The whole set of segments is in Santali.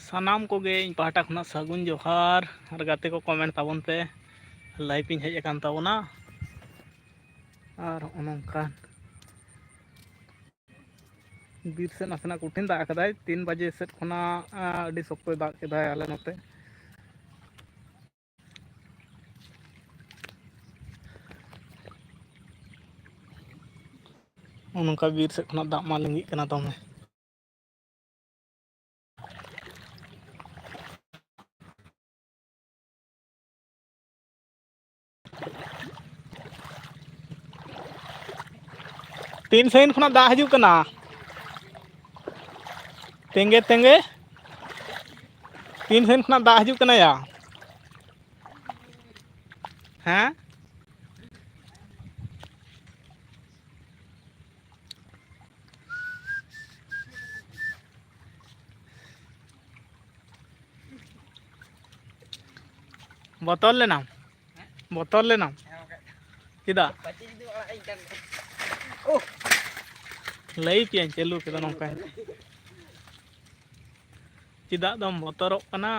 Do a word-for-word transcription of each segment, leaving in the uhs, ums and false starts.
ᱥᱟᱱᱟᱢ ᱠᱚᱜᱮ ᱤᱧ ᱯᱟᱦᱴᱟ ᱠᱷᱚᱱᱟᱜ ᱥᱟᱹᱜᱩᱱ ᱡᱚᱦᱟᱨ᱾ ᱟᱨ ᱜᱟᱛᱮ ᱠᱚ, comment ᱛᱟᱵᱚᱱ ᱯᱮ, live ᱤᱧ ᱦᱮᱡ ᱟᱠᱟᱱ ᱛᱟᱵᱚᱱᱟ᱾ ᱟᱨ ᱦᱚᱸᱜᱼᱚ ᱱᱚᱝᱠᱟᱱ ᱵᱤᱨ ᱥᱮᱫ ᱱᱟᱥᱮᱱᱟᱜ ᱠᱚᱴᱷᱤᱱ ᱫᱟᱜ ᱟᱠᱟᱫᱟᱭ᱾ ᱛᱤᱱ ᱵᱟᱡᱮ ᱥᱮᱫ ᱠᱷᱚᱱᱟᱜ, ᱟᱸ, ᱟᱹᱰᱤ ᱥᱚᱠᱛᱚᱭ ᱫᱟᱜ ᱠᱮᱫᱟᱭ ᱟᱞᱮ ᱱᱚᱛᱮ᱾ ᱱᱚᱜᱼᱚ ᱱᱚᱝᱠᱟ ᱵᱤᱨ ᱥᱮᱫ ᱠᱷᱚᱱᱟᱜ ᱫᱟᱜ ᱢᱟ ᱞᱤᱸᱜᱤᱜ ᱠᱟᱱᱟ ᱫᱚᱢᱮ᱾ ᱛᱤᱱ ᱥᱟᱺᱜᱤᱧ ᱠᱷᱚᱱᱟᱜ ᱫᱟᱜ ᱦᱤᱡᱩᱜ ᱠᱟᱱᱟ? ᱛᱮᱸᱜᱮ ᱛᱮᱸᱜᱮ᱾ ᱛᱤᱱ ᱥᱟᱺᱜᱤᱧ ᱠᱷᱚᱱᱟᱜ ᱫᱟᱜ ᱦᱤᱡᱩᱜ ᱠᱟᱱᱟ ᱭᱟ? ᱦᱮᱸ? ᱵᱚᱛᱚᱨ ᱞᱮᱱᱟᱢ? ᱵᱚᱛᱚᱨ ᱞᱮᱱᱟᱢ? ᱪᱮᱫᱟᱜ? ᱞᱟᱹᱭ ᱯᱮᱭᱟᱹᱧ, ᱪᱟᱹᱞᱩ ᱠᱮᱫᱟ ᱱᱚᱝᱠᱟᱧ᱾ ᱪᱮᱫᱟᱜ ᱫᱚᱢ ᱵᱚᱛᱚᱨᱚᱜ ᱠᱟᱱᱟ?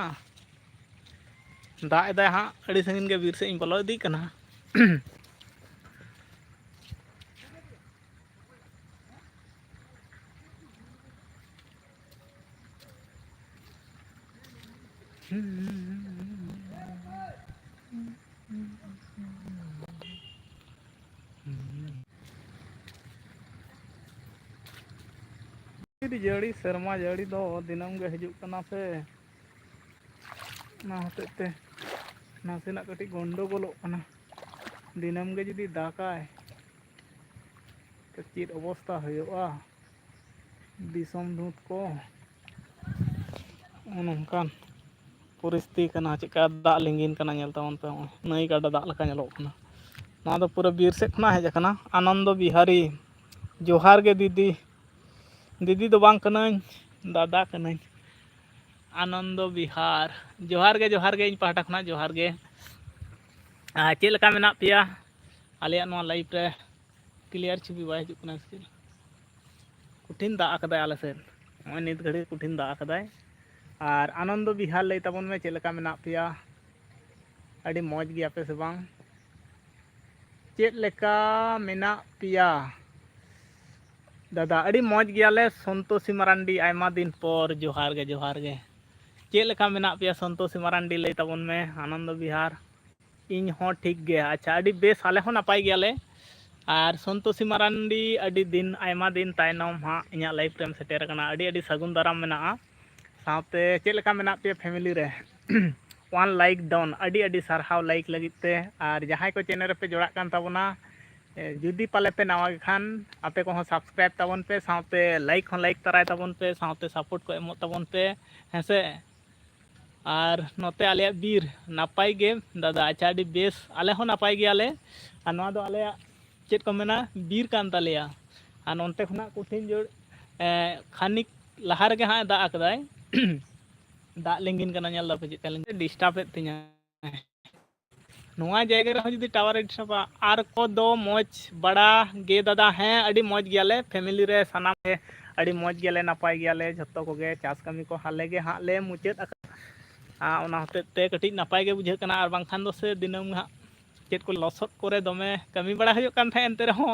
ᱫᱟᱜ ᱮᱫᱟᱭ ᱦᱟᱸᱜ, ᱟᱹᱰᱤ ᱥᱟᱺᱜᱤᱧ ᱜᱮ ᱵᱤᱨ ᱥᱮᱫ ᱤᱧ ᱵᱚᱞᱚ ᱤᱫᱤᱜ ᱠᱟᱱᱟ᱾ ᱡᱟᱹᱲᱤ, ᱥᱮᱨᱢᱟ ᱡᱟᱹᱲᱤ ᱫᱚ ᱫᱤᱱᱟᱹᱢ ᱜᱮ ᱦᱤᱡᱩᱜ ᱠᱟᱱᱟ ᱥᱮ, ᱚᱱᱟ ᱦᱚᱛᱮᱡ ᱛᱮ ᱱᱟᱥᱮᱱᱟᱜ ᱠᱟᱹᱴᱤᱡ ᱜᱚᱱᱰᱚᱜᱳᱞᱚᱜ ᱠᱟᱱᱟ᱾ ᱫᱤᱱᱟᱹᱢ ᱜᱮ ᱡᱩᱫᱤ ᱫᱟᱜᱟᱭ, ᱛᱚ ᱪᱮᱫ ᱚᱵᱚᱥᱛᱟ ᱦᱩᱭᱩᱜᱼᱟ ᱫᱤᱥᱚᱢ ᱫᱷᱩᱸᱛ ᱠᱚ? ᱱᱚᱜᱼᱚ ᱱᱚᱝᱠᱟᱱ ᱯᱚᱨᱤᱥᱛᱷᱤᱛᱤ ᱠᱟᱱᱟ᱾ ᱪᱮᱫᱠᱟ ᱫᱟᱜ ᱞᱤᱸᱜᱤᱱ ᱠᱟᱱᱟ, ᱧᱮᱞ ᱛᱟᱵᱚᱱ ᱯᱮ, ᱱᱚᱜᱼᱚᱭ ᱱᱟᱹᱭ ᱜᱟᱰᱟ ᱫᱟᱜ ᱞᱮᱠᱟ ᱧᱮᱞᱚᱜ ᱠᱟᱱᱟ᱾ ᱱᱚᱣᱟ ᱫᱚ ᱯᱩᱨᱟᱹ ᱵᱤᱨ ᱥᱮᱫ ᱠᱷᱚᱱᱟᱜ ᱦᱮᱡ ᱟᱠᱟᱱᱟ᱾ ᱟᱱᱚᱱᱫᱚ ᱵᱤᱦᱟᱨᱤ, ᱡᱚᱦᱟᱨ ᱜᱮ ᱫᱤᱫᱤ᱾ ᱫᱤᱫᱤ ᱫᱚ ᱵᱟᱝ ᱠᱟᱹᱱᱟᱹᱧ, ᱫᱟᱫᱟ ᱠᱟᱹᱱᱟᱹᱧ᱾ ᱟᱱᱚᱱᱫᱚ ᱵᱤᱦᱟᱨ, ᱡᱚᱦᱟᱨ ᱜᱮ, ᱡᱚᱦᱟᱨ ᱜᱮ, ᱤᱧ ᱯᱟᱦᱴᱟ ᱠᱷᱚᱱᱟᱜ ᱡᱚᱦᱟᱨ ᱜᱮ᱾ ᱟᱨ ᱪᱮᱫ ᱞᱮᱠᱟ ᱢᱮᱱᱟᱜ ᱯᱮᱭᱟ? ᱟᱞᱮᱭᱟᱜ ᱱᱚᱣᱟ live ᱨᱮ clear ᱪᱷᱚᱵᱤ ᱵᱟᱭ ᱦᱤᱡᱩᱜ ᱠᱟᱱᱟ ᱥᱮ ᱪᱮᱫ? ᱠᱚᱴᱷᱤᱱ ᱫᱟᱜ ᱟᱠᱟᱫᱟᱭ ᱟᱞᱮ ᱥᱮᱫ, ᱱᱚᱜᱼᱚᱭ ᱱᱤᱛ ᱜᱷᱟᱹᱲᱤᱡ ᱠᱚᱴᱷᱤᱱ ᱫᱟᱜ ᱟᱠᱟᱫᱟᱭ᱾ ᱟᱨ ᱟᱱᱚᱱᱫᱚ ᱵᱤᱦᱟᱨ ᱞᱟᱹᱭ ᱛᱟᱵᱚᱱ ᱢᱮ, ᱪᱮᱫ ᱞᱮᱠᱟ ᱢᱮᱱᱟᱜ ᱯᱮᱭᱟ? ᱟᱹᱰᱤ ᱢᱚᱡᱽ ᱜᱮᱭᱟᱯᱮ ᱥᱮ ᱵᱟᱝ? ᱪᱮᱫ ᱞᱮᱠᱟ ᱢᱮᱱᱟᱜ ᱯᱮᱭᱟ ᱫᱟᱫᱟ? ᱟᱹᱰᱤ ᱢᱚᱡᱽ ᱜᱮᱭᱟᱞᱮ ᱥᱚᱱᱛᱳᱥᱤ ᱢᱟᱨᱟᱱᱰᱤ, ᱟᱭᱢᱟ ᱫᱤᱱ ᱯᱚᱨ᱾ ᱡᱚᱦᱟᱨ ᱜᱮ, ᱡᱚᱦᱟᱨ ᱜᱮ᱾ ᱪᱮᱫ ᱞᱮᱠᱟ ᱢᱮᱱᱟᱜ ᱯᱮᱭᱟ ᱥᱚᱱᱛᱳᱥᱤ ᱢᱟᱨᱟᱱᱰᱤ? ᱞᱟᱹᱭ ᱛᱟᱵᱚᱱ ᱢᱮ, ᱟᱱᱚᱱᱫᱚ ᱵᱤᱦᱟᱨ᱾ ᱤᱧ ᱦᱚᱸ ᱴᱷᱤᱠ ᱜᱮ᱾ ᱟᱪᱪᱷᱟ, ᱟᱹᱰᱤ ᱵᱮᱥ, ᱟᱞᱮ ᱦᱚᱸ ᱱᱟᱯᱟᱭ ᱜᱮᱭᱟᱞᱮ᱾ ᱟᱨ ᱥᱚᱱᱛᱳᱥᱤ ᱢᱟᱨᱟᱱᱰᱤ, ᱟᱹᱰᱤ ᱫᱤᱱ, ᱟᱭᱢᱟ ᱫᱤᱱ ᱛᱟᱭᱱᱚᱢ ᱦᱟᱸᱜ ᱤᱧᱟᱹᱜ live ᱨᱮᱢ ᱥᱮᱴᱮᱨ ᱟᱠᱟᱱᱟ᱾ ᱟᱹᱰᱤ ᱟᱹᱰᱤ ᱥᱟᱹᱜᱩᱱ ᱫᱟᱨᱟᱢ ᱢᱮᱱᱟᱜᱼᱟ᱾ ᱥᱟᱶᱛᱮ ᱪᱮᱫ ᱞᱮᱠᱟ ᱢᱮᱱᱟᱜ ᱯᱮᱭᱟ family ᱨᱮ? One like down, ᱟᱹᱰᱤ ᱟᱹᱰᱤ ᱥᱟᱨᱦᱟᱣ like ᱞᱟᱹᱜᱤᱫ ᱛᱮ᱾ ᱟᱨ ᱡᱟᱦᱟᱸᱭ ᱠᱚ channel ᱨᱮᱯᱮ ᱡᱚᱲᱟᱜ ᱠᱟᱱ ᱛᱟᱵᱚᱱᱟ, ᱮ, ᱡᱩᱫᱤ ᱯᱟᱞᱮ ᱯᱮ ᱱᱟᱣᱟ ᱜᱮ ᱠᱷᱟᱱ, ᱟᱯᱮ ᱠᱚᱦᱚᱸ subscribe ᱛᱟᱵᱚᱱ ᱯᱮ, ᱥᱟᱶᱛᱮ like ᱦᱚᱸ like ᱛᱟᱨᱟᱭ ᱛᱟᱵᱚᱱ ᱯᱮ, ᱥᱟᱶᱛᱮ support ᱠᱚ ᱮᱢᱚᱜ ᱛᱟᱵᱚᱱ ᱯᱮ, ᱦᱮᱸ ᱥᱮ᱾ ᱟᱨ ᱱᱚᱛᱮ ᱟᱞᱮᱭᱟᱜ ᱵᱤᱨ ᱱᱟᱯᱟᱭ ᱜᱮ ᱫᱟᱫᱟ᱾ ᱟᱪᱪᱷᱟ, ᱟᱹᱰᱤ ᱵᱮᱥ, ᱟᱞᱮ ᱦᱚᱸ ᱱᱟᱯᱟᱭ ᱜᱮᱭᱟᱞᱮ᱾ ᱟᱨ ᱱᱚᱣᱟ ᱫᱚ ᱟᱞᱮᱭᱟᱜ, ᱪᱮᱫ ᱠᱚ ᱢᱮᱱᱟ, ᱵᱤᱨ ᱠᱟᱱ ᱛᱟᱞᱮᱭᱟ᱾ ᱟᱨ ᱱᱚᱱᱛᱮ ᱠᱷᱚᱱᱟᱜ ᱠᱚᱴᱷᱤᱱ ᱡᱳᱨ, ᱮ, ᱠᱷᱟᱱᱤᱠ ᱞᱟᱦᱟ ᱨᱮᱜᱮ ᱦᱟᱸᱜ ᱮ ᱫᱟᱜ ᱟᱠᱟᱫᱟᱭ᱾ ᱫᱟᱜ ᱞᱤᱸᱜᱤᱱ ᱠᱟᱱᱟ, ᱧᱮᱞ ᱫᱟᱯᱮ ᱪᱮᱫ ᱞᱮᱠᱟ disturb ᱮᱫ ᱛᱤᱧᱟ᱾ ᱱᱚᱣᱟ ᱡᱟᱭᱜᱟ ᱨᱮᱦᱚᱸ ᱡᱩᱫᱤ tower ᱮ disturb ᱟ᱾ ᱟᱨ ᱠᱚᱫᱚ ᱢᱚᱡᱽ ᱵᱟᱲᱟ ᱜᱮ ᱫᱟᱫᱟ? ᱦᱮᱸ, ᱟᱹᱰᱤ ᱢᱚᱡᱽ ᱜᱮᱭᱟᱞᱮ, family ᱨᱮ ᱥᱟᱱᱟᱢ ᱜᱮ ᱟᱹᱰᱤ ᱢᱚᱡᱽ ᱜᱮᱭᱟᱞᱮ, ᱱᱟᱯᱟᱭ ᱜᱮᱭᱟᱞᱮ ᱡᱷᱚᱛᱚ ᱠᱚᱜᱮ᱾ ᱪᱟᱥ ᱠᱟᱹᱢᱤ ᱠᱚ ᱦᱟᱞᱮ ᱜᱮ ᱦᱟᱸᱜ ᱞᱮ ᱢᱩᱪᱟᱹᱫ ᱟᱠᱟᱫᱟ᱾ ᱟᱨ ᱚᱱᱟ ᱦᱚᱛᱮᱡ ᱛᱮ ᱠᱟᱹᱴᱤᱡ ᱱᱟᱯᱟᱭ ᱜᱮ ᱵᱩᱡᱷᱟᱹᱜ ᱠᱟᱱᱟ, ᱟᱨ ᱵᱟᱝᱠᱷᱟᱱ ᱫᱚ ᱥᱮ ᱫᱤᱱᱟᱹᱢ ᱦᱟᱸᱜ ᱪᱮᱫ ᱠᱚ ᱞᱚᱥᱚᱫ ᱠᱚᱨᱮ ᱫᱚᱢᱮ ᱠᱟᱹᱢᱤ ᱵᱟᱲᱟ ᱦᱩᱭᱩᱜ ᱠᱟᱱ ᱛᱟᱦᱮᱸᱫ, ᱮᱱᱛᱮ ᱨᱮᱦᱚᱸ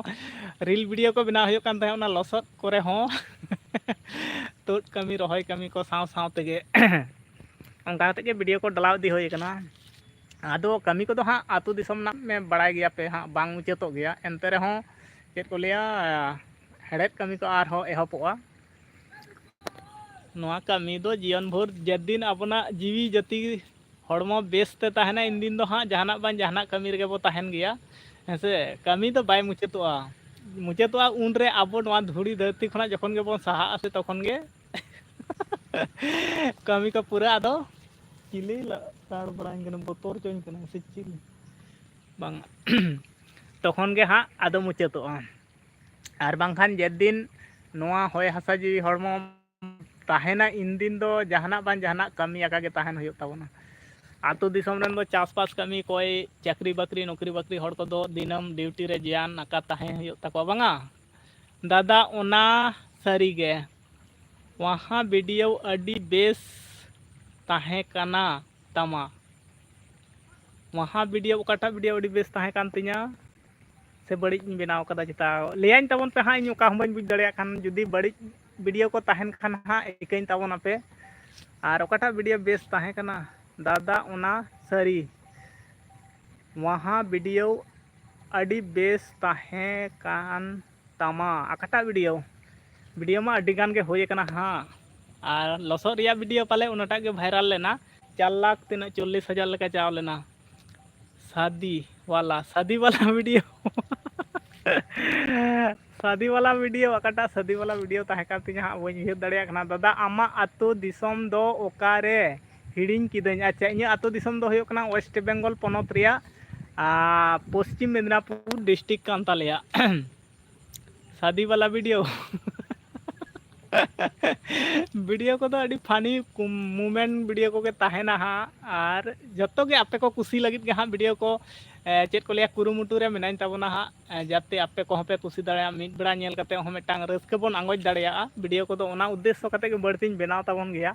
reel video ᱠᱚ ᱵᱮᱱᱟᱣ ᱦᱩᱭᱩᱜ ᱠᱟᱱ ᱛᱟᱦᱮᱸᱫ ᱚᱱᱟ ᱞᱚᱥᱚᱫ ᱠᱚᱨᱮ ᱦᱚᱸ᱾ ᱛᱩᱫ ᱠᱟᱹᱢᱤ, ᱨᱚᱦᱚᱭ ᱠᱟᱹᱢᱤ ᱠᱚ ᱥᱟᱶ ᱥᱟᱶ ᱛᱮᱜᱮ ᱚᱱᱠᱟ ᱠᱟᱛᱮᱫ ᱜᱮ video ᱠᱚ ᱰᱟᱞᱟᱣ ᱤᱫᱤ ᱦᱩᱭ ᱠᱟᱱᱟ᱾ ᱟᱫᱚ ᱠᱟᱹᱢᱤ ᱠᱚᱫᱚ ᱦᱟᱸᱜ ᱟᱹᱛᱩ ᱫᱤᱥᱚᱢ ᱨᱮᱱᱟᱜ ᱢᱮ ᱵᱟᱲᱟᱭ ᱜᱮᱭᱟ ᱯᱮ ᱦᱟᱸᱜ, ᱵᱟᱝ ᱢᱩᱪᱟᱹᱫᱚᱜ ᱜᱮᱭᱟ᱾ ᱮᱱᱛᱮ ᱨᱮᱦᱚᱸ ᱪᱮᱫ ᱠᱚ ᱞᱟᱹᱭᱟ, ᱦᱮᱲᱦᱮᱫ ᱠᱟᱹᱢᱤ ᱠᱚ ᱟᱨᱦᱚᱸ ᱮᱦᱚᱵᱚᱜᱼᱟ᱾ ᱱᱚᱣᱟ ᱠᱟᱹᱢᱤ ᱫᱚ ᱡᱤᱭᱚᱱ ᱵᱷᱳᱨ ᱡᱮᱫᱤᱱ ᱟᱵᱚᱱᱟᱜ ᱡᱤᱣᱤ ᱡᱟᱹᱛᱤ ᱦᱚᱲᱢᱚ ᱵᱮᱥ ᱛᱮ ᱛᱟᱦᱮᱱᱟ, ᱤᱱ ᱫᱤᱱ ᱫᱚ ᱦᱟᱸᱜ ᱡᱟᱦᱟᱱᱟᱜ ᱵᱟᱝ ᱡᱟᱦᱟᱱᱟᱜ ᱠᱟᱹᱢᱤ ᱨᱮᱜᱮ ᱵᱚ ᱛᱟᱦᱮᱱ ᱜᱮᱭᱟ, ᱦᱮᱸ ᱥᱮ? ᱠᱟᱹᱢᱤ ᱫᱚ ᱵᱟᱭ ᱢᱩᱪᱟᱹᱫᱚᱜᱼᱟ᱾ ᱢᱩᱪᱟᱹᱫᱚᱜᱼᱟ ᱩᱱᱨᱮ ᱟᱵᱚ ᱱᱚᱣᱟ ᱫᱷᱩᱲᱤ ᱫᱷᱟᱹᱨᱛᱤ ᱠᱷᱚᱱᱟᱜ ᱡᱚᱠᱷᱚᱱ ᱜᱮᱵᱚᱱ ᱥᱟᱦᱟᱜᱼᱟ ᱥᱮ, ᱛᱚᱠᱷᱚᱱ ᱜᱮ ᱠᱟᱹᱢᱤ ᱠᱚ ᱯᱩᱨᱟᱹ᱾ ᱟᱫᱚ ᱪᱤᱞᱤ ᱞᱟᱛᱟᱲ ᱵᱟᱲᱟᱧ ᱠᱟᱱᱟ, ᱵᱚᱛᱚᱨ ᱪᱚᱧ ᱠᱟᱱᱟ ᱥᱮ ᱪᱤᱞᱤ? ᱵᱟᱝ, ᱛᱚᱠᱷᱚᱱ ᱜᱮ ᱦᱟᱸᱜ ᱟᱫᱚ ᱢᱩᱪᱟᱹᱫᱚᱜᱼᱟ᱾ ᱟᱨ ᱵᱟᱝᱠᱷᱟᱱ ᱡᱮᱫᱤᱱ ᱱᱚᱣᱟ ᱦᱚᱭ ᱦᱟᱥᱟ ᱡᱤᱣᱤ ᱦᱚᱲᱢᱚ ᱛᱟᱦᱮᱱᱟ, ᱤᱱ ᱫᱤᱱ ᱫᱚ ᱡᱟᱦᱟᱱᱟᱜ ᱵᱟᱝ ᱡᱟᱦᱟᱱᱟᱜ ᱠᱟᱹᱢᱤ ᱟᱠᱟ ᱜᱮ ᱛᱟᱦᱮᱱ ᱦᱩᱭᱩᱜ ᱛᱟᱵᱚᱱᱟ᱾ ᱟᱹᱛᱩ ᱫᱤᱥᱚᱢ ᱨᱮᱱ ᱫᱚ ᱪᱟᱥᱵᱟᱥ ᱠᱟᱹᱢᱤ, ᱚᱠᱚᱭ ᱪᱟᱹᱠᱨᱤ ᱵᱟᱹᱠᱨᱤ, ᱱᱚᱠᱨᱤ ᱵᱟᱹᱠᱨᱤ ᱦᱚᱲ ᱠᱚᱫᱚ ᱫᱤᱱᱟᱹᱢ duty ᱨᱮ ᱡᱤᱭᱟᱱ ᱟᱠᱟ ᱛᱟᱦᱮᱸ ᱦᱩᱭᱩᱜ ᱛᱟᱠᱚᱣᱟ, ᱵᱟᱝᱟ ᱫᱟᱫᱟ? ᱚᱱᱟ ᱥᱟᱹᱨᱤ ᱜᱮ᱾ ᱣᱟᱦᱟ video ᱟᱹᱰᱤ ᱵᱮᱥ ᱛᱟᱦᱮᱸ ᱠᱟᱱᱟ ᱛᱟᱢᱟ? ᱢᱟᱦᱟ ᱵᱷᱤᱰᱤᱭᱳ, ᱚᱠᱟᱴᱟᱜ ᱵᱷᱤᱰᱤᱭᱳ ᱟᱹᱰᱤ ᱵᱮᱥ ᱛᱟᱦᱮᱸ ᱠᱟᱱ ᱛᱤᱧᱟ ᱥᱮ ᱵᱟᱹᱲᱤᱡ ᱤᱧ ᱵᱮᱱᱟᱣ ᱠᱟᱫᱟ? ᱪᱮᱛᱟ ᱞᱟᱹᱭᱟᱹᱧ ᱛᱟᱵᱚᱱ ᱯᱮ ᱦᱟᱸᱜ, ᱤᱧ ᱚᱠᱟ ᱦᱚᱸ ᱵᱟᱹᱧ ᱵᱩᱡᱽ ᱫᱟᱲᱮᱭᱟᱜ ᱠᱷᱟᱱ, ᱡᱩᱫᱤ ᱵᱟᱹᱲᱤᱡ ᱵᱷᱤᱰᱤᱭᱳ ᱠᱚ ᱛᱟᱦᱮᱱ ᱠᱷᱟᱱ ᱦᱟᱸᱜ ᱤᱠᱟᱹᱧ ᱛᱟᱵᱚᱱᱟᱯᱮ᱾ ᱟᱨ ᱚᱠᱟᱴᱟᱜ ᱵᱷᱤᱰᱤᱭᱳ ᱵᱮᱥ ᱛᱟᱦᱮᱸ ᱠᱟᱱᱟ ᱫᱟᱫᱟ, ᱚᱱᱟ ᱥᱟᱹᱨᱤ? ᱢᱟᱦᱟ ᱵᱷᱤᱰᱤᱭᱳ ᱟᱹᱰᱤ ᱵᱮᱥ ᱛᱟᱦᱮᱸ ᱠᱟᱱ ᱛᱟᱢᱟ᱾ ᱚᱠᱟᱴᱟᱜ ᱵᱷᱤᱰᱤᱭᱳ? ᱵᱷᱤᱰᱤᱭᱳ ᱢᱟ ᱟᱹᱰᱤ ᱜᱟᱱ ᱜᱮ ᱦᱩᱭ ᱟᱠᱟᱱᱟ ᱦᱟᱸᱜ, ᱟᱨ ᱞᱚᱥᱚᱫ ᱨᱮᱭᱟᱜ ᱵᱷᱤᱰᱤᱭᱳ ᱯᱟᱞᱮ ᱚᱱᱟᱴᱟᱜ ᱜᱮ ᱵᱷᱟᱭᱨᱟᱞ ᱞᱮᱱᱟ, ᱪᱟᱨ ᱞᱟᱠᱷ ᱛᱤᱱᱟᱹᱜ, ᱪᱚᱞᱞᱤᱥ ᱦᱟᱡᱟᱨ ᱞᱮᱠᱟ ᱪᱟᱣ ᱞᱮᱱᱟ᱾ ᱥᱟᱫᱤ ᱣᱟᱞᱟ, ᱥᱟᱫᱤ ᱣᱟᱞᱟ ᱵᱷᱤᱰᱤᱭᱳ᱾ ᱥᱟᱫᱤ ᱣᱟᱞᱟ ᱵᱷᱤᱰᱤᱭᱳ, ᱚᱠᱟᱴᱟᱜ ᱥᱟᱫᱤ ᱣᱟᱞᱟ ᱵᱷᱤᱰᱤᱭᱳ ᱛᱟᱦᱮᱸ ᱠᱟᱱ ᱛᱤᱧᱟ ᱦᱟᱸᱜ, ᱵᱟᱹᱧ ᱩᱭᱦᱟᱹᱨ ᱫᱟᱲᱮᱭᱟᱜ ᱠᱟᱱᱟ᱾ ᱫᱟᱫᱟ, ᱟᱢᱟᱜ ᱟᱹᱛᱩ ᱫᱤᱥᱚᱢ ᱫᱚ ᱚᱠᱟᱨᱮ? ᱦᱤᱲᱤᱧ ᱠᱤᱫᱟᱹᱧ᱾ ᱟᱪᱪᱷᱟ, ᱤᱧᱟᱹᱜ ᱟᱹᱛᱩ ᱫᱤᱥᱚᱢ ᱫᱚ ᱦᱩᱭᱩᱜ ᱠᱟᱱᱟ ᱳᱭᱮᱥᱴ ᱵᱮᱝᱜᱚᱞ ᱯᱚᱱᱚᱛ ᱨᱮᱭᱟᱜ, ᱟᱨ ᱯᱚᱥᱪᱤᱢ ᱢᱮᱫᱽᱱᱟᱯᱩᱨ ᱰᱤᱥᱴᱨᱤᱠᱴ ᱠᱟᱱ ᱛᱟᱞᱮᱭᱟ᱾ ᱥᱟᱫᱤ ᱣᱟᱞᱟ ᱵᱷᱤᱰᱤᱭᱳ᱾ ᱵᱷᱤᱰᱤᱭᱳ ᱠᱚᱫᱚ ᱟᱹᱰᱤ ᱯᱷᱟᱱᱤ ᱢᱩᱢᱮᱱᱴ ᱵᱷᱤᱰᱤᱭᱳ ᱠᱚᱜᱮ ᱛᱟᱦᱮᱱᱟ ᱦᱟᱸᱜ, ᱟᱨ ᱡᱚᱛᱚ ᱜᱮ ᱟᱯᱮ ᱠᱚ ᱠᱩᱥᱤ ᱞᱟᱹᱜᱤᱫ ᱜᱮ ᱦᱟᱸᱜ ᱵᱷᱤᱰᱤᱭᱳ ᱠᱚ, ᱮ, ᱪᱮᱫ ᱠᱚ ᱞᱟᱹᱭᱟ, ᱠᱩᱨᱩᱢᱩᱴᱩ ᱨᱮ ᱢᱮᱱᱟᱧ ᱛᱟᱵᱚᱱᱟ ᱦᱟᱸᱜ, ᱮ, ᱡᱟᱛᱮ ᱟᱯᱮ ᱠᱚᱦᱚᱸ ᱯᱮ ᱠᱩᱥᱤ ᱫᱟᱲᱮᱭᱟᱜᱼᱟ᱾ ᱢᱤᱫ ᱵᱮᱲᱟ ᱧᱮᱞ ᱠᱟᱛᱮ ᱦᱚᱸ ᱢᱤᱫᱴᱟᱝ ᱨᱟᱹᱥᱠᱟᱹ ᱵᱚᱱ ᱟᱸᱜᱚᱪ ᱫᱟᱲᱮᱭᱟᱜᱼᱟ᱾ ᱵᱷᱤᱰᱤᱭᱳ ᱠᱚᱫᱚ ᱚᱱᱟ ᱩᱫᱽᱫᱮᱥᱥᱚ ᱠᱟᱛᱮ ᱜᱮ ᱵᱟᱹᱲᱛᱤᱧ ᱵᱮᱱᱟᱣ ᱛᱟᱵᱚᱱ ᱜᱮᱭᱟ᱾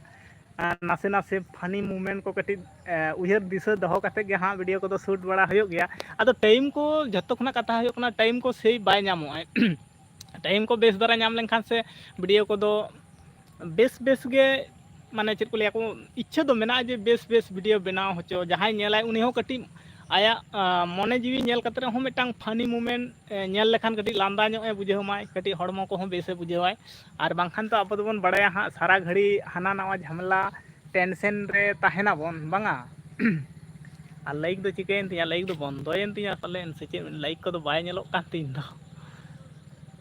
ᱟᱨ ᱱᱟᱥᱮ ᱱᱟᱥᱮ ᱯᱷᱟᱱᱤ ᱢᱩᱢᱮᱱᱴ ᱠᱚ ᱠᱟᱹᱴᱤᱡ, ᱮ, ᱩᱭᱦᱟᱹᱨ ᱫᱤᱥᱟᱹ ᱫᱚᱦᱚ ᱠᱟᱛᱮ ᱜᱮ ᱦᱟᱸᱜ ᱵᱷᱤᱰᱤᱭᱳ ᱠᱚᱫᱚ ᱥᱩᱴ ᱵᱟᱲᱟ ᱦᱩᱭᱩᱜ ᱜᱮᱭᱟ᱾ ᱟᱫᱚ ᱴᱟᱭᱤᱢ ᱠᱚ, ᱡᱷᱚᱛᱚ ᱠᱷᱚᱱᱟᱜ ᱠᱟᱛᱷᱟ ᱦᱩᱭᱩᱜ ᱠᱟᱱᱟ, ᱴᱟᱭᱤᱢ ᱠᱚ ᱥᱮᱭ ᱵᱟᱭ ᱧᱟᱢᱚᱜᱼᱟ᱾ ᱴᱟᱭᱤᱢ ᱠᱚ ᱵᱮᱥ ᱫᱷᱟᱨᱟ ᱧᱟᱢ ᱞᱮᱱᱠᱷᱟᱱ ᱥᱮ ᱵᱷᱤᱰᱤᱭᱳ ᱠᱚᱫᱚ ᱵᱮᱥ ᱵᱮᱥ ᱜᱮ, ᱢᱟᱱᱮ ᱪᱮᱫ ᱠᱚ ᱞᱟᱹᱭᱟ ᱠᱚ, ᱤᱪᱪᱷᱟᱹ ᱫᱚ ᱢᱮᱱᱟᱜᱼᱟ ᱡᱮ ᱵᱮᱥ ᱵᱮᱥ ᱵᱷᱤᱰᱤᱭᱳ ᱵᱮᱱᱟᱣ ᱦᱚᱪᱚ, ᱡᱟᱦᱟᱸᱭ ᱧᱮᱞᱟᱭ ᱩᱱᱤ ᱦᱚᱸ ᱠᱟᱹᱴᱤᱡ ᱟᱭᱟᱜ, ᱟ, ᱢᱚᱱᱮ ᱡᱤᱣᱤ ᱧᱮᱞ ᱠᱟᱛᱮ ᱨᱮᱦᱚᱸ ᱢᱤᱫᱴᱟᱝ ᱯᱷᱟᱱᱤ ᱢᱩᱢᱮᱱᱴ, ᱮ, ᱧᱮᱞ ᱞᱮᱠᱷᱟᱱ ᱠᱟᱹᱴᱤᱡ ᱞᱟᱸᱫᱟ ᱧᱚᱜ ᱮ ᱵᱩᱡᱷᱟᱹᱣ ᱢᱟᱭ, ᱠᱟᱹᱴᱤᱡ ᱦᱚᱲᱢᱚ ᱠᱚᱦᱚᱸ ᱵᱮᱥ ᱮ ᱵᱩᱡᱷᱟᱹᱣᱟᱭ᱾ ᱟᱨ ᱵᱟᱝᱠᱷᱟᱱ ᱛᱚ ᱟᱵᱚ ᱫᱚᱵᱚᱱ ᱵᱟᱲᱟᱭᱟ ᱦᱟᱸᱜ, ᱥᱟᱨᱟ ᱜᱷᱟᱹᱲᱤ ᱦᱟᱱᱟ ᱱᱟᱣᱟ ᱡᱷᱟᱢᱮᱞᱟ, ᱴᱮᱱᱥᱮᱱ ᱨᱮ ᱛᱟᱦᱮᱱᱟᱵᱚᱱ, ᱵᱟᱝᱟ? ᱟᱨ ᱞᱟᱭᱤᱠ ᱫᱚ ᱪᱤᱠᱟᱹᱭᱮᱱ ᱛᱤᱧᱟ? ᱞᱟᱭᱤᱠ ᱫᱚ ᱵᱚᱱᱫᱚᱭᱮᱱ ᱛᱤᱧᱟ ᱯᱟᱞᱮᱱ, ᱥᱮ ᱪᱮᱫ? ᱞᱟᱭᱤᱠ ᱠᱚᱫᱚ ᱵᱟᱭ ᱧᱮᱞᱚᱜ ᱠᱟᱱ ᱛᱤᱧ ᱫᱚ᱾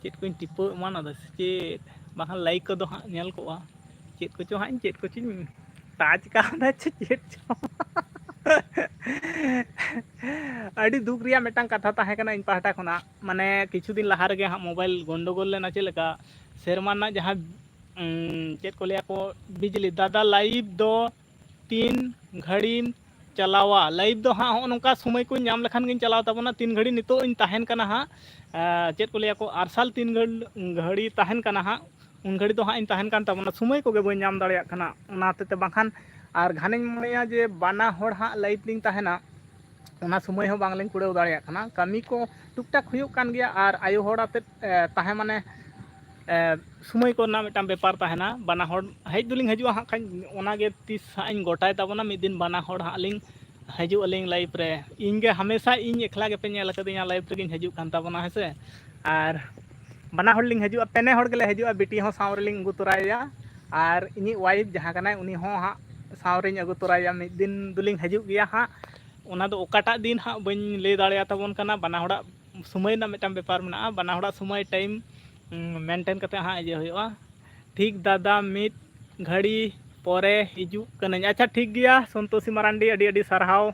ᱪᱮᱫ ᱠᱚᱧ ᱴᱤᱯᱟᱹᱣ ᱮᱢᱟᱱ ᱟᱫᱟ ᱥᱮ ᱪᱮᱫ? ᱵᱟᱠᱷᱟᱱ ᱞᱟᱭᱤᱠ ᱠᱚᱫᱚ ᱦᱟᱸᱜ ᱧᱮᱞ ᱠᱚᱜᱼᱟ᱾ ᱪᱮᱫ ᱠᱚᱪᱚ ᱦᱟᱸᱜ ᱤᱧ, ᱪᱮᱫ ᱠᱚᱪᱚᱧ ᱴᱟᱪ ᱠᱟᱣᱫᱟ ᱪᱮ ᱪᱮᱫ ᱪᱚ᱾ ᱟᱹᱰᱤ ᱫᱩᱠ ᱨᱮᱭᱟᱜ ᱢᱤᱫᱴᱟᱝ ᱠᱟᱛᱷᱟ ᱛᱟᱦᱮᱸ ᱠᱟᱱᱟ ᱤᱧ ᱯᱟᱦᱴᱟ ᱠᱷᱚᱱᱟᱜ᱾ ᱢᱟᱱᱮ, ᱠᱤᱪᱷᱩ ᱫᱤᱱ ᱞᱟᱦᱟ ᱨᱮᱜᱮ ᱦᱟᱸᱜ ᱢᱳᱵᱟᱭᱤᱞ ᱜᱚᱱᱰᱳᱜᱳᱞ ᱞᱮᱱᱟ᱾ ᱪᱮᱫ ᱞᱮᱠᱟ? ᱥᱮᱨᱢᱟ ᱨᱮᱱᱟᱜ ᱡᱟᱦᱟᱸ, ᱩᱸ, ᱪᱮᱫ ᱠᱚ ᱞᱟᱹᱭᱟ ᱠᱚ, ᱵᱤᱡᱽᱞᱤ, ᱫᱟᱫᱟ, ᱞᱟᱭᱤᱵᱷ ᱫᱚ ᱛᱤᱱ ᱜᱷᱟᱹᱲᱤᱢ ᱪᱟᱞᱟᱣᱟ? ᱞᱟᱭᱤᱵᱷ ᱫᱚ ᱦᱟᱸᱜ ᱦᱚᱸᱜᱼᱚ ᱱᱚᱝᱠᱟ ᱥᱚᱢᱚᱭ ᱠᱚᱧ ᱧᱟᱢ ᱞᱮᱠᱷᱟᱱ ᱜᱤᱧ ᱪᱟᱞᱟᱣ ᱛᱟᱵᱚᱱᱟ᱾ ᱛᱤᱱ ᱜᱷᱟᱹᱲᱤ ᱱᱤᱛᱚᱜ ᱤᱧ ᱛᱟᱦᱮᱱ ᱠᱟᱱᱟ ᱦᱟᱸᱜ, ᱮᱸ, ᱪᱮᱫ ᱠᱚ ᱞᱟᱹᱭᱟ ᱠᱚ, ᱟᱨᱥᱟᱞ ᱛᱤᱱ ᱜᱷᱟᱹᱲ-, ᱜᱷᱟᱹᱲᱤ ᱛᱟᱦᱮᱱ ᱠᱟᱱᱟ ᱦᱟᱸᱜ, ᱩᱱ ᱜᱷᱟᱹᱲᱤ ᱫᱚ ᱦᱟᱸᱜ ᱤᱧ ᱛᱟᱦᱮᱱ ᱠᱟᱱ ᱛᱟᱵᱚᱱᱟ᱾ ᱥᱚᱢᱚᱭ ᱠᱚᱜᱮ ᱵᱟᱹᱧ ᱧᱟᱢ ᱫᱟᱲᱮᱭᱟᱜ ᱠᱟᱱᱟ᱾ ᱚᱱᱟ ᱦᱚᱛᱮᱡ ᱛᱮ ᱵᱟᱝᱠᱷᱟᱱ ᱟᱨ ᱜᱷᱟᱱᱮᱧ ᱢᱚᱱᱮᱭᱟ ᱡᱮ ᱵᱟᱱᱟ ᱦᱚᱲ ᱦᱟᱸᱜ live ᱞᱤᱧ ᱛᱟᱦᱮᱱᱟ, ᱚᱱᱟ ᱥᱚᱢᱚᱭ ᱦᱚᱸ ᱵᱟᱝᱞᱤᱧ ᱠᱩᱲᱟᱹᱣ ᱫᱟᱲᱮᱭᱟᱜ ᱠᱟᱱᱟ᱾ ᱠᱟᱹᱢᱤ ᱠᱚ ᱴᱩᱠ ᱴᱟᱠ ᱦᱩᱭᱩᱜ ᱠᱟᱱ ᱜᱮᱭᱟ, ᱟᱨ ᱟᱭᱳ ᱦᱚᱲ ᱟᱛᱮᱫ, ᱮ, ᱛᱟᱦᱮᱸ ᱢᱟᱱᱮ, ᱮ, ᱥᱚᱢᱚᱭ ᱠᱚᱨᱮᱱᱟᱜ ᱢᱤᱫᱴᱟᱝ ᱵᱮᱯᱟᱨ ᱛᱟᱦᱮᱱᱟ᱾ ᱵᱟᱱᱟ ᱦᱚᱲ ᱦᱮᱡ ᱫᱚᱞᱤᱧ ᱦᱤᱡᱩᱜᱼᱟ ᱦᱟᱸᱜ ᱠᱷᱟᱱ, ᱚᱱᱟᱜᱮ ᱛᱤᱥ ᱦᱟᱸᱜ ᱤᱧ ᱜᱚᱴᱟᱭ ᱛᱟᱵᱚᱱᱟ᱾ ᱢᱤᱫ ᱫᱤᱱ ᱵᱟᱱᱟ ᱦᱚᱲ ᱦᱟᱸᱜ ᱞᱤᱧ ᱦᱤᱡᱩᱜ ᱟᱹᱞᱤᱧ live ᱨᱮ᱾ ᱤᱧ ᱜᱮ ᱦᱟᱢᱮᱥᱟ ᱤᱧ ᱮᱠᱞᱟ ᱜᱮᱯᱮ ᱧᱮᱞ ᱟᱠᱟᱫᱤᱧᱟ live ᱨᱮᱜᱮᱧ ᱦᱤᱡᱩᱜ ᱠᱟᱱ ᱛᱟᱵᱚᱱᱟ, ᱦᱮᱸ ᱥᱮ᱾ ᱟᱨ ᱵᱟᱱᱟ ᱦᱚᱲ ᱞᱤᱧ ᱦᱤᱡᱩᱜᱼᱟ, ᱯᱮᱱᱮ ᱦᱚᱲ ᱜᱮᱞᱮ ᱦᱤᱡᱩᱜᱼᱟ, ᱵᱤᱴᱤ ᱦᱚᱸ ᱥᱟᱶ ᱨᱮᱞᱤᱧ ᱟᱹᱜᱩ ᱛᱚᱨᱟᱭᱮᱭᱟ, ᱟᱨ ᱤᱧᱤᱡ wife ᱡᱟᱦᱟᱸ ᱠᱟᱱᱟᱭ ᱩᱱᱤ ᱦᱚᱸ ᱦᱟᱸᱜ ᱥᱟᱶ ᱨᱤᱧ ᱟᱹᱜᱩ ᱛᱚᱨᱟᱭᱮᱭᱟ᱾ ᱢᱤᱫ ᱫᱤᱱ ᱫᱚᱞᱤᱧ ᱦᱤᱡᱩᱜ ᱜᱮᱭᱟ ᱦᱟᱸᱜ, ᱚᱱᱟ ᱫᱚ ᱚᱠᱟᱴᱟᱜ ᱫᱤᱱ ᱦᱟᱸᱜ ᱵᱟᱹᱧ ᱞᱟᱹᱭ ᱫᱟᱲᱮᱭᱟᱛᱟᱵᱚᱱ ᱠᱟᱱᱟ᱾ ᱵᱟᱱᱟ ᱦᱚᱲᱟᱜ ᱥᱚᱢᱚᱭ ᱨᱮᱱᱟᱜ ᱢᱤᱫᱴᱟᱝ ᱵᱮᱯᱟᱨ ᱢᱮᱱᱟᱜᱼᱟ, ᱵᱟᱱᱟ ᱦᱚᱲᱟᱜ ᱥᱚᱢᱚᱭ time maintain ᱠᱟᱛᱮ ᱦᱟᱸᱜ ᱤᱭᱟᱹ ᱦᱩᱭᱩᱜᱼᱟ᱾ ᱴᱷᱤᱠ ᱫᱟᱫᱟ, ᱢᱤᱫ ᱜᱷᱟᱹᱲᱤ ᱯᱚᱨᱮ ᱦᱤᱡᱩᱜ ᱠᱟᱹᱱᱟᱹᱧ᱾ ᱟᱪᱪᱷᱟ, ᱴᱷᱤᱠ ᱜᱮᱭᱟ ᱥᱚᱱᱛᱳᱥᱤ ᱢᱟᱨᱟᱱᱰᱤ, ᱟᱹᱰᱤ ᱟᱹᱰᱤ ᱥᱟᱨᱦᱟᱣ᱾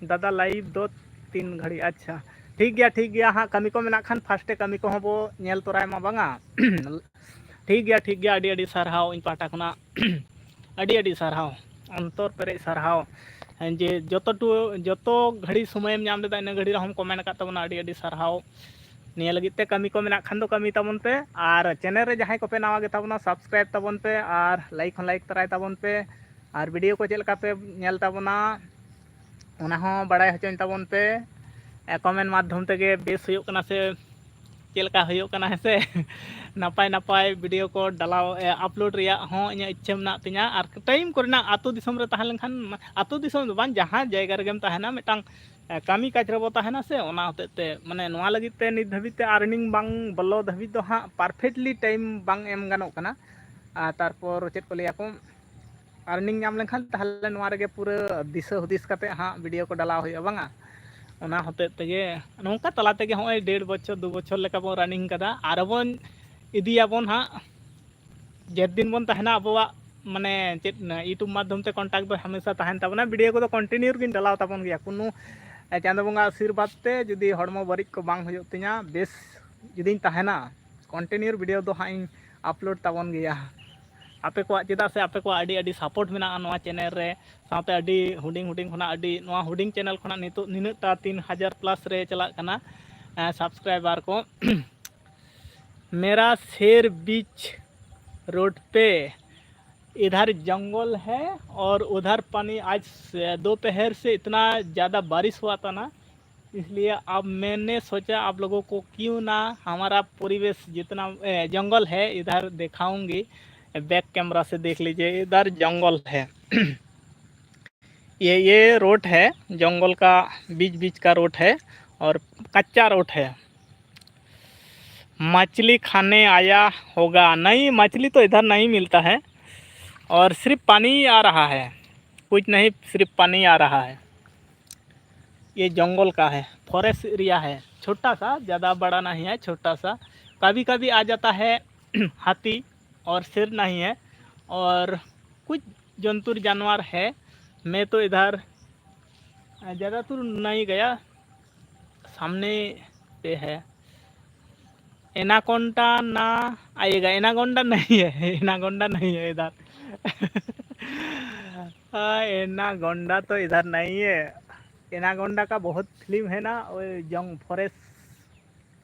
ᱫᱟᱫᱟ, live ᱫᱚ ᱛᱤᱱ ᱜᱷᱟᱹᱲᱤ? ᱟᱪᱪᱷᱟ, ᱴᱷᱤᱠ ᱜᱮᱭᱟ, ᱴᱷᱤᱠ ᱜᱮᱭᱟ ᱦᱟᱸᱜ, ᱠᱟᱹᱢᱤ ᱠᱚ ᱢᱮᱱᱟᱜ ᱠᱷᱟᱱ first ᱮ ᱠᱟᱹᱢᱤ ᱠᱚᱦᱚᱸ ᱵᱚ ᱧᱮᱞ ᱛᱚᱨᱟᱭ ᱢᱟ, ᱵᱟᱝᱟ? ᱴᱷᱤᱠ ᱜᱮᱭᱟ, ᱴᱷᱤᱠ ᱜᱮᱭᱟ, ᱟᱹᱰᱤ ᱟᱹᱰᱤ ᱥᱟᱨᱦᱟᱣ ᱤᱧ ᱯᱟᱦᱴᱟ ᱠᱷᱚᱱᱟᱜ᱾ ᱟᱹᱰᱤ ᱟᱹᱰᱤ ᱥᱟᱨᱦᱟᱣ, ᱚᱱᱛᱚᱨ ᱯᱮᱨᱮᱡ ᱥᱟᱨᱦᱟᱣ, ᱡᱮ ᱡᱚᱛᱚ ᱴᱩ-, ᱡᱚᱛᱚ ᱜᱷᱟᱹᱲᱤ ᱥᱚᱢᱚᱭᱮᱢ ᱧᱟᱢ ᱞᱮᱫᱟ, ᱤᱱᱟᱹ ᱜᱷᱟᱹᱲᱤ ᱨᱮᱦᱚᱸᱢ comment ᱟᱠᱟᱫ ᱛᱟᱵᱚᱱᱟ, ᱟᱹᱰᱤ ᱟᱹᱰᱤ ᱥᱟᱨᱦᱟᱣ᱾ ᱱᱤᱭᱟᱹ ᱞᱟᱹᱜᱤᱫ ᱛᱮ ᱠᱟᱹᱢᱤ ᱠᱚ ᱢᱮᱱᱟᱜ ᱠᱷᱟᱱ ᱫᱚ ᱠᱟᱹᱢᱤ ᱛᱟᱵᱚᱱ ᱯᱮ, ᱟᱨ channel ᱨᱮ ᱡᱟᱦᱟᱸᱭ ᱠᱚᱯᱮ ᱱᱟᱣᱟ ᱜᱮᱛᱟ ᱵᱚᱱᱟ, subscribe ᱛᱟᱵᱚᱱ ᱯᱮ, ᱟᱨ like ᱦᱚᱸ like ᱛᱚᱨᱟᱭ ᱛᱟᱵᱚᱱ ᱯᱮ, ᱟᱨ video ᱠᱚ ᱪᱮᱫ ᱞᱮᱠᱟ ᱯᱮ ᱧᱮᱞ ᱛᱟᱵᱚᱱᱟ ᱚᱱᱟ ᱦᱚᱸ ᱵᱟᱲᱟᱭ ᱦᱚᱪᱚᱧ ᱛᱟᱵᱚᱱ ᱯᱮ᱾ ᱮ, comment ᱢᱟᱫᱽᱫᱷᱚᱢ ᱛᱮᱜᱮ ᱵᱮᱥ ᱦᱩᱭᱩᱜ ᱠᱟᱱᱟ ᱥᱮ ᱪᱮᱫ ᱞᱮᱠᱟ ᱦᱩᱭᱩᱜ ᱠᱟᱱᱟ, ᱦᱮᱸ ᱥᱮ? ᱱᱟᱯᱟᱭ ᱱᱟᱯᱟᱭ video ᱠᱚ ᱰᱟᱞᱟᱣ, ᱮ, upload ᱨᱮᱭᱟᱜ ᱦᱚᱸ ᱤᱧᱟᱹᱜ ᱤᱪᱪᱷᱟᱹ ᱢᱮᱱᱟᱜ ᱛᱤᱧᱟᱹ, ᱟᱨ time ᱠᱚᱨᱮᱱᱟᱜ ᱟᱹᱛᱩ ᱫᱤᱥᱚᱢ ᱨᱮ ᱛᱟᱦᱮᱸ ᱞᱮᱱᱠᱷᱟᱱ, ᱟᱹᱛᱩ ᱫᱤᱥᱚᱢ ᱫᱚ ᱵᱟᱝ, ᱡᱟᱦᱟᱸ ᱡᱟᱭᱜᱟ ᱨᱮᱜᱮᱢ ᱛᱟᱦᱮᱱᱟ, ᱢᱤᱫᱴᱟᱝ ᱮ, ᱠᱟᱹᱢᱤ ᱠᱟᱡᱽ ᱨᱮᱵᱚ ᱛᱟᱦᱮᱱᱟ ᱥᱮ, ᱚᱱᱟ ᱦᱚᱛᱮᱡ ᱛᱮ, ᱢᱟᱱᱮ, ᱱᱚᱣᱟ ᱞᱟᱹᱜᱤᱫ ᱛᱮ ᱱᱤᱛ ᱫᱷᱟᱹᱵᱤᱡ ᱛᱮ earning ᱵᱟᱝ ᱵᱚᱞᱚ ᱫᱷᱟᱹᱵᱤᱡ ᱫᱚ ᱦᱟᱸᱜ perfectly time ᱵᱟᱝ ᱮᱢ ᱜᱟᱱᱚᱜ ᱠᱟᱱᱟ᱾ ᱟᱨ ᱛᱟᱨᱯᱚᱨ ᱪᱮᱫ ᱠᱚ ᱞᱟᱹᱭᱟ ᱠᱚ, earning ᱧᱟᱢ ᱞᱮᱱᱠᱷᱟᱱ ᱛᱟᱦᱚᱞᱮ ᱱᱚᱣᱟ ᱨᱮᱜᱮ ᱯᱩᱨᱟᱹ ᱫᱤᱥᱟᱹ ᱦᱩᱫᱤᱥ ᱠᱟᱛᱮ ᱦᱟᱸᱜ video ᱠᱚ ᱰᱟᱞᱟᱣ ᱦᱩᱭᱩᱜᱼᱟ, ᱵᱟᱝᱟ? ᱚᱱᱟ ᱦᱚᱛᱮᱡ ᱛᱮᱜᱮ ᱱᱚᱝᱠᱟ ᱛᱟᱞᱟ ᱛᱮᱜᱮ ᱦᱚᱸᱜᱼᱚᱭ ᱰᱮᱲ ᱵᱚᱪᱷᱚᱨ, ᱫᱩ ᱵᱚᱪᱷᱚᱨ ᱞᱮᱠᱟ ᱵᱚᱱ running ᱠᱟᱫᱟ, ᱟᱨ ᱵᱚᱱ ᱤᱫᱤᱭᱟᱵᱚᱱ ᱦᱟᱸᱜ᱾ ᱡᱮᱫᱤᱱ ᱵᱚᱱ ᱛᱟᱦᱮᱱᱟ ᱟᱵᱚᱣᱟᱜ, ᱢᱟᱱᱮ, ᱪᱮᱫ, YouTube ᱢᱟᱫᱽᱫᱷᱚᱢ ᱛᱮ contact ᱫᱚ ᱦᱟᱢᱮᱥᱟ ᱛᱟᱦᱮᱱ ᱛᱟᱵᱚᱱᱟ᱾ Video ᱠᱚᱫᱚ continue ᱜᱤᱧ ᱰᱟᱞᱟᱣ ᱛᱟᱵᱚᱱ ᱜᱮᱭᱟ, ᱠᱳᱱᱳ, ᱮ, ᱪᱟᱸᱫᱳ ᱵᱚᱸᱜᱟ ᱟᱥᱤᱨᱵᱟᱫᱽ ᱛᱮ ᱡᱩᱫᱤ ᱦᱚᱲᱢᱚ ᱵᱟᱹᱲᱤᱡ ᱠᱚ ᱵᱟᱝ ᱦᱩᱭᱩᱜ ᱛᱤᱧᱟ, ᱵᱮᱥ ᱡᱩᱫᱤᱧ ᱛᱟᱦᱮᱱᱟ, continue video ᱫᱚ ᱦᱟᱸᱜ ᱤᱧ upload ᱛᱟᱵᱚᱱ ᱜᱮᱭᱟ᱾ ᱟᱯᱮ ᱠᱚᱣᱟᱜ, ᱪᱮᱫᱟᱜ ᱥᱮ ᱟᱯᱮ ᱠᱚᱣᱟᱜ ᱟᱹᱰᱤ ᱟᱹᱰᱤ support ᱢᱮᱱᱟᱜᱼᱟ ᱱᱚᱣᱟ channel ᱨᱮ, ᱥᱟᱶᱛᱮ ᱟᱹᱰᱤ ᱦᱩᱰᱤᱧ ᱦᱩᱰᱤᱧ ᱠᱷᱚᱱᱟᱜ, ᱟᱹᱰᱤ, ᱱᱚᱣᱟ ᱦᱩᱰᱤᱧ channel ᱠᱷᱚᱱᱟᱜ ᱱᱤᱛᱚᱜ ᱱᱤᱱᱟᱹᱜ ᱴᱟ ᱛᱤᱱ ᱦᱟᱡᱟᱨ plus ᱨᱮ ᱪᱟᱞᱟᱜ ᱠᱟᱱᱟ, ᱮ, subscriber ᱠᱚ᱾ मेरा शेर बीच रोड पे। इधर जंगल है और उधर पानी। आज से, दोपहर से इतना ज़्यादा बारिश हुआ था ना, इसलिए अब मैंने सोचा आप लोगों को क्यों ना हमारा परिवेश जितना, ए, जंगल है इधर दिखाऊंगी। बैक कैमरा से देख लीजिए, इधर जंगल है। ये ये रोड है, जंगल का बीच बीच का रोड है और कच्चा रोड है। मछली खाने आया होगा। नहीं, मछली तो इधर नहीं मिलता है और सिर्फ पानी आ रहा है, कुछ नहीं, सिर्फ पानी आ रहा है। ये जंगल का है, फॉरेस्ट एरिया है, छोटा सा, ज़्यादा बड़ा नहीं है, छोटा सा। कभी कभी आ जाता है हाथी, और शेर नहीं है, और कुछ जंतु जानवर है। मैं तो इधर ज़्यादा दूर नहीं गया, सामने पे है। एनाकोंडा ना आएगा, एनाकोंडा नहीं है, एनाकोंडा नहीं है इधर। हाँ, एनाकोंडा तो इधर नहीं है। एनाकोंडा का बहुत फिल्म है ना, वो जंग फॉरेस्ट,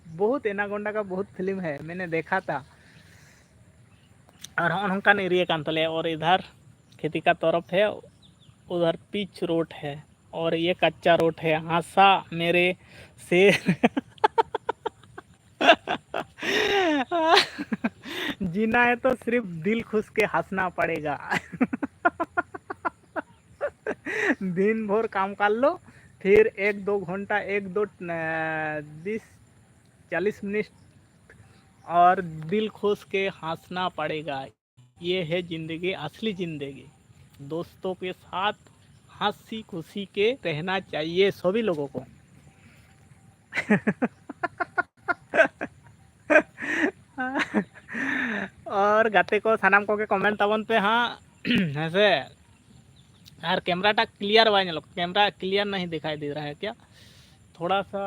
बहुत एनाकोंडा का बहुत फिल्म है, मैंने देखा था। और ᱦᱚᱸᱜᱼᱚ ᱱᱚᱝᱠᱟᱱ ᱮᱨᱤᱭᱟ ᱠᱟᱱ ᱛᱟᱞᱮᱭᱟ᱾ और इधर खेती का तरफ है, उधर पिच रोड है और ये कच्चा रोड है। हंसा मेरे से जीना है तो सिर्फ दिल खुश के हंसना पड़ेगा। दिन भर काम कर लो, फिर एक दो घंटा, एक दो, अ, बीस चालीस मिनट और दिल खोस के हंसना पड़ेगा। ये है जिंदगी, असली जिंदगी। दोस्तों के साथ हंसी खुशी के रहना चाहिए सभी लोगों को। और ᱜᱟᱛᱮ ᱠᱚ ᱥᱟᱱᱟᱢ ᱠᱚᱜᱮ ᱠᱚᱢᱮᱱᱴ ᱛᱟᱵᱚᱱ ᱯᱮ ᱦᱟᱸᱜ᱾ ᱦᱮᱸ ᱥᱮ? ᱟᱨ ᱠᱮᱢᱮᱨᱟᱴᱟ ᱠᱞᱤᱭᱟᱨ ᱵᱟᱭ ᱧᱮᱞᱚᱜ, ᱠᱮᱢᱮᱨᱟ ᱠᱞᱤᱭᱟᱨ ᱱᱟᱦᱤ ᱫᱤᱠᱷᱟᱭ ᱫᱮ ᱨᱟᱦᱟ ᱦᱮ ᱠᱭᱟ? ᱛᱷᱚᱲᱟ ᱥᱟ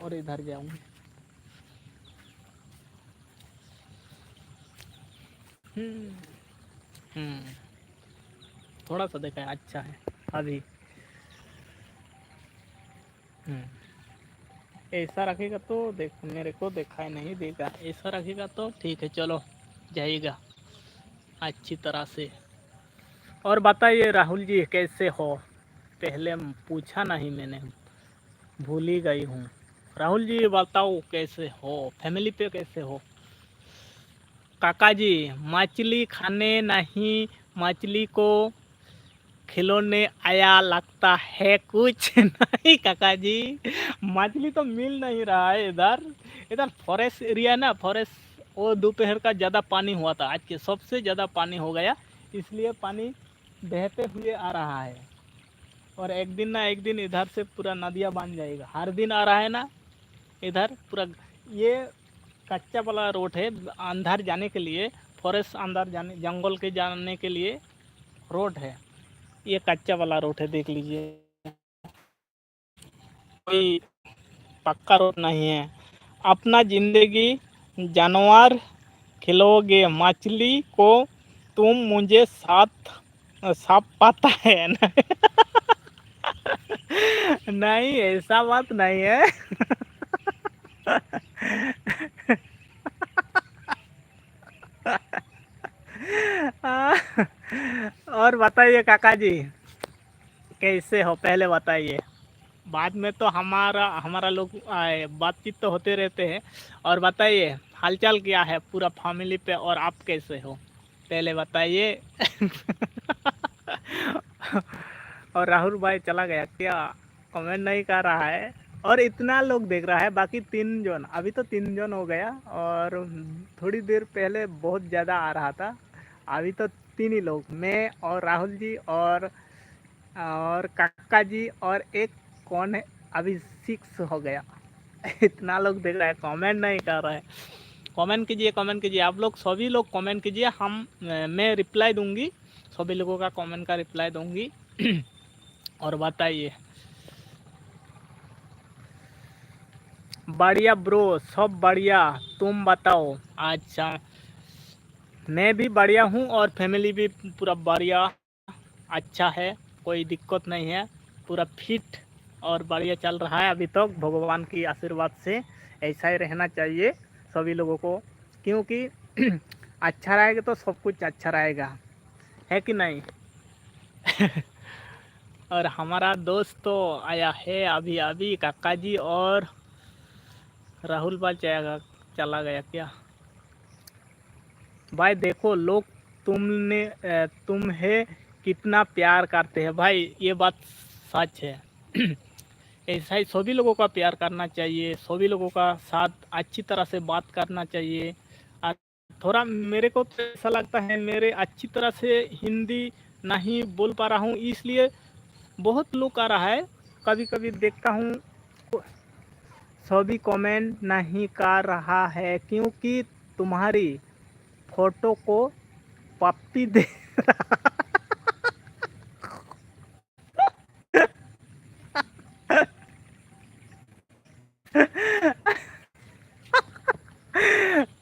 ᱚᱨ ᱤᱫᱷᱟᱨ ᱡᱟᱣᱩᱸᱜᱤ᱾ ᱦᱩᱸ, ᱦᱩᱸ, ᱛᱷᱚᱲᱟ ᱥᱟ ᱫᱮᱠᱷᱟᱭ ᱟᱪᱪᱷᱟ ᱦᱮ ᱟᱵᱷᱤ᱾ हम्म। ऐसा रखेगा तो देख, मेरे को दिखाई नहीं देगा। ऐसा रखेगा तो ठीक है, चलो जाएगा। अच्छी तरह से। और बताइए राहुल जी, कैसे हो? पहले पूछा नहीं मैंने, भूल ही गई हूँ। राहुल जी, बताओ कैसे हो, फैमिली पे कैसे हो? काका जी, मछली खाने नहीं, मछली को खिलौने आया लगता है कुछ। नहीं काका जी, मछली तो मिल नहीं रहा है इधर। इधर फॉरेस्ट एरिया है ना, फॉरेस्ट। वो दोपहर का ज़्यादा पानी हुआ था, आज के सबसे ज़्यादा पानी हो गया, इसलिए पानी बहते हुए आ रहा है। और एक दिन ना एक दिन इधर से पूरा नदिया बन जाएगा। हर दिन आ रहा है ना इधर पूरा। ये कच्चा वाला रोड है, अंदर जाने के लिए, फॉरेस्ट अंदर जाने, जंगल के जाने के लिए रोड है। ये कच्चा वाला रोड है, देख लीजिए, कोई पक्का रोड नहीं है। अपना जिंदगी जानवर खिलोगे, मछली को तुम मुझे साथ सब पता है ना। नहीं, ऐसा बात नहीं है। और बताइए काका जी, कैसे हो, पहले बताइए। बाद में तो हमारा हमारा लोग आए, बातचीत तो होते रहते हैं। और बताइए, हालचाल क्या है पूरा फैमिली पे, और आप कैसे हो, पहले बताइए। और राहुल भाई चला गया क्या? कमेंट नहीं कर रहा है। और इतना लोग देख रहा है, बाकी तीन जन, अभी तो तीन जन हो गया। और थोड़ी देर पहले बहुत ज़्यादा आ रहा था, अभी तो तीन ही लोग, मैं और राहुल जी और और काका जी और एक कौन है, अभी सिक्स हो गया। इतना लोग देख रहा है, कमेंट नहीं कर रहा है। कमेंट कीजिए, कमेंट कीजिए, आप लोग सभी लोग कमेंट कीजिए। हम मैं रिप्लाई दूंगी, सभी लोगों का कमेंट का रिप्लाई दूंगी। और बताइए। बढ़िया ब्रो, सब बढ़िया, तुम बताओ। अच्छा, मैं भी बढ़िया हूँ और फैमिली भी पूरा बढ़िया, अच्छा है, कोई दिक्कत नहीं है, पूरा फिट और बढ़िया चल रहा है अभी तक, भगवान की आशीर्वाद से। ऐसा ही रहना चाहिए सभी लोगों को, क्योंकि अच्छा रहेगा तो सब कुछ अच्छा रहेगा, है कि नहीं? और हमारा दोस्त तो आया है अभी अभी, काका जी और राहुल भाई चला, चला गया क्या? भाई देखो, लोग तुमने, अ, तुम्हें कितना प्यार करते हैं भाई, ये बात सच है। ऐसा ही सभी लोगों का प्यार करना चाहिए, सभी लोगों का साथ अच्छी तरह से बात करना चाहिए। और थोड़ा मेरे को तो ऐसा लगता है, मेरे अच्छी तरह से हिंदी नहीं बोल पा रहा हूँ, इसलिए बहुत लोग आ रहा है। कभी कभी देखता हूँ, सभी कमेंट नहीं कर रहा है क्योंकि तुम्हारी फोटो को पप्पी दे रहा।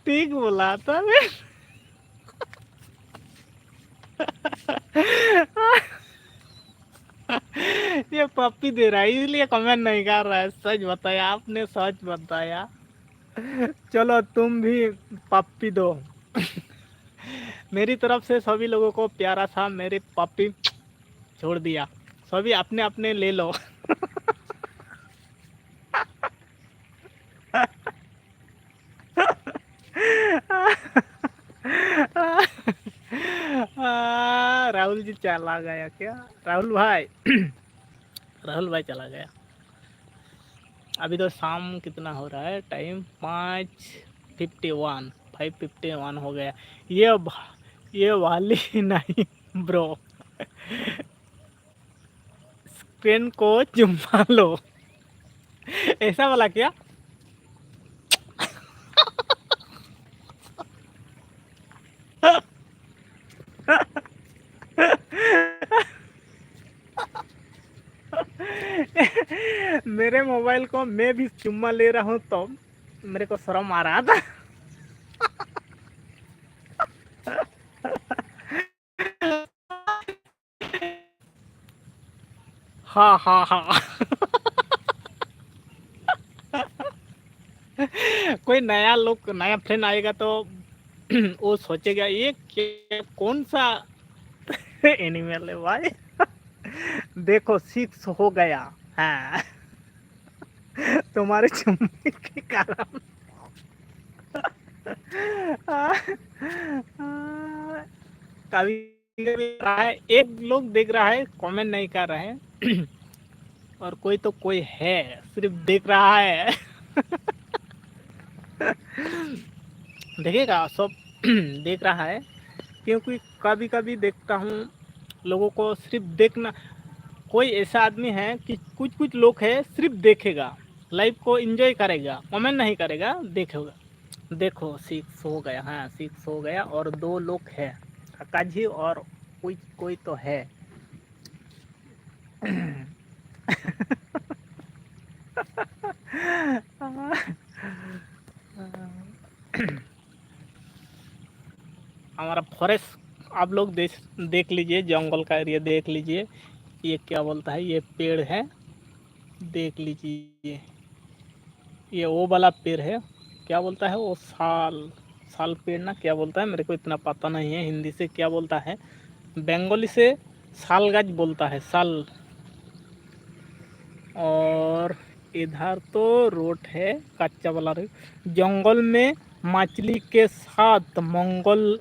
ठीक बोला था मैं। ये पप्पी दे रहा है, इसलिए कमेंट नहीं कर रहा है। सच बताया आपने, सच बताया। चलो, तुम भी पप्पी दो। मेरी तरफ से सभी लोगों को प्यारा सा मेरे पप्पी छोड़ दिया। सभी अपने अपने ले लो। आ, राहुल जी चला गया क्या? राहुल भाई, राहुल भाई चला गया। अभी तो शाम कितना हो रहा है, टाइम पाँच fifty one, five fifty one हो गया। ये भ-, ये वाली नहीं ब्रो, स्क्रीन को चुम्मा लो। ऐसा वाला क्या? मेरे मोबाइल को मैं भी चुम्मा ले रहा हूँ तो मेरे को शर्म आ रहा था। हाँ, हाँ, हाँ। कोई नया लोग, नया फ्रेंड आएगा तो वो सोचेगा, ये क्या, कौन सा एनिमल है भाई? देखो, सिक्स हो गया। हाँ। तुम्हारे चुम्बी के कारण। कभी कभी रहा है, एक लोग देख रहा है, कमेंट नहीं कर रहे हैं। और कोई तो कोई है, सिर्फ देख रहा है। देखेगा सब। देख रहा है, क्योंकि कभी कभी देखता हूँ लोगों को सिर्फ देखना। कोई ऐसा आदमी है कि कुछ कुछ लोग है सिर्फ देखेगा, लाइव को एंजॉय करेगा, कमेंट नहीं करेगा, देखेगा। देखो, सिक्स हो गया। हाँ, सिक्स हो गया और दो लोग है, काका जी और कोई कोई तो है। हमारा फॉरेस्ट आप लोग देख देख लीजिए, जंगल का एरिया देख लीजिए। ये क्या बोलता है, ये पेड़ है, देख लीजिए। ये वो वाला पेड़ है, क्या बोलता है वो, साल, साल पेड़ ना क्या बोलता है, मेरे को इतना पता नहीं है हिंदी से क्या बोलता है। बंगाली से साल गाछ बोलता है, साल। और इधर तो रोड है, कच्चा वाला रोड। जंगल में मछली के साथ मंगल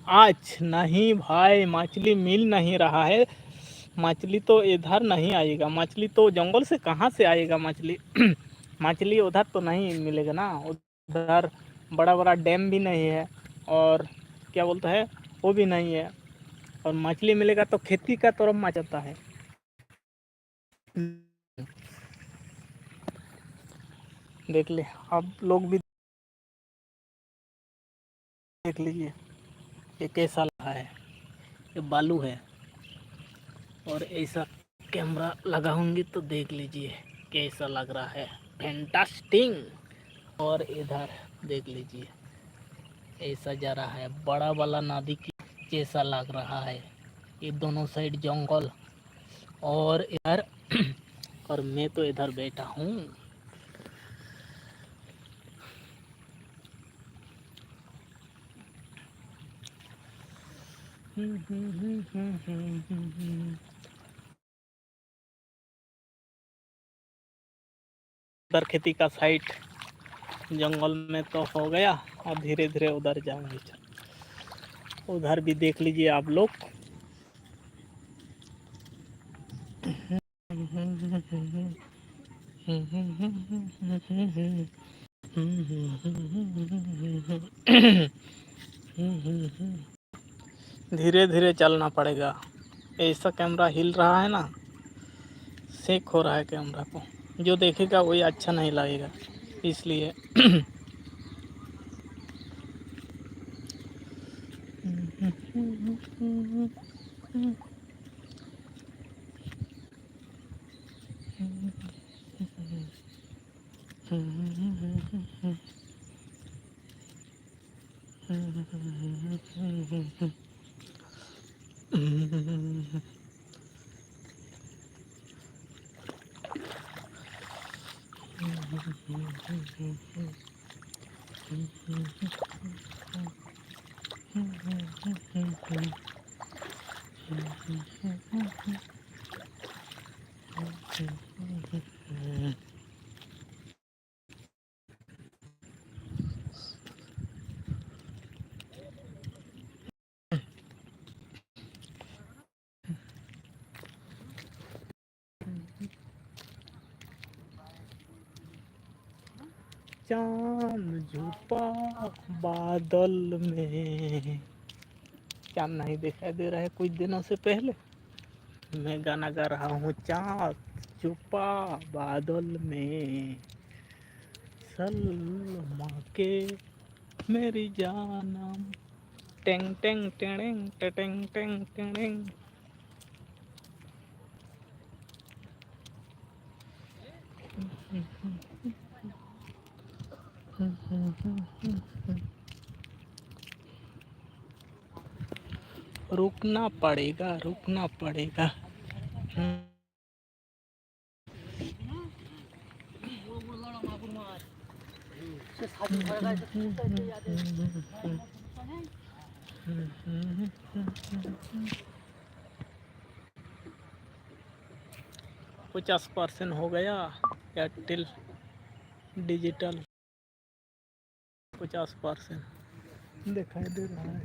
आज नहीं भाई, मछली मिल नहीं रहा है। मछली तो इधर नहीं आएगा, मछली तो जंगल से कहाँ से आएगा मछली? मछली उधर तो नहीं मिलेगा ना, उधर बड़ा बड़ा डैम भी नहीं है और क्या बोलता है, वो भी नहीं है। और मछली मिलेगा तो खेती का तरफ मचाता है। देख ले, आप लोग भी देख लीजिए, ये कैसा लगा है, ये बालू है। और ऐसा कैमरा लगाऊंगी तो देख लीजिए कैसा लग रहा है, फैंटास्टिंग। और इधर देख लीजिए, ऐसा जा रहा है, बड़ा वाला नदी की जैसा लग रहा है। ये दोनों साइड जंगल और इधर और मैं तो इधर बैठा हूँ। उधर खेती का साइड जंगल में तो हो गया, और धीरे धीरे उधर जाएंगे। उधर भी देख लीजिए आप लोग। धीरे धीरे चलना पड़ेगा। ऐसा कैमरा हिल रहा है ना, शेक हो रहा है कैमरा को। जो देखेगा वही अच्छा नहीं लगेगा, इसलिए। चांद छुपा बादल में, चांद नहीं दिखाई दे रहा है कुछ दिनों से पहले। मैं गाना गा रहा हूँ, चांद छुपा बादल में, सलमा के मेरी जानम, टेंग टेंग टेड़ेंग, टेटेंग टेंग टेड़ेंग। रुकना पड़ेगा, रुकना पड़ेगा। पचास परसेंट हो गया एयरटेल डिजिटल। पचास परसेंट दिखाई दे रहा है।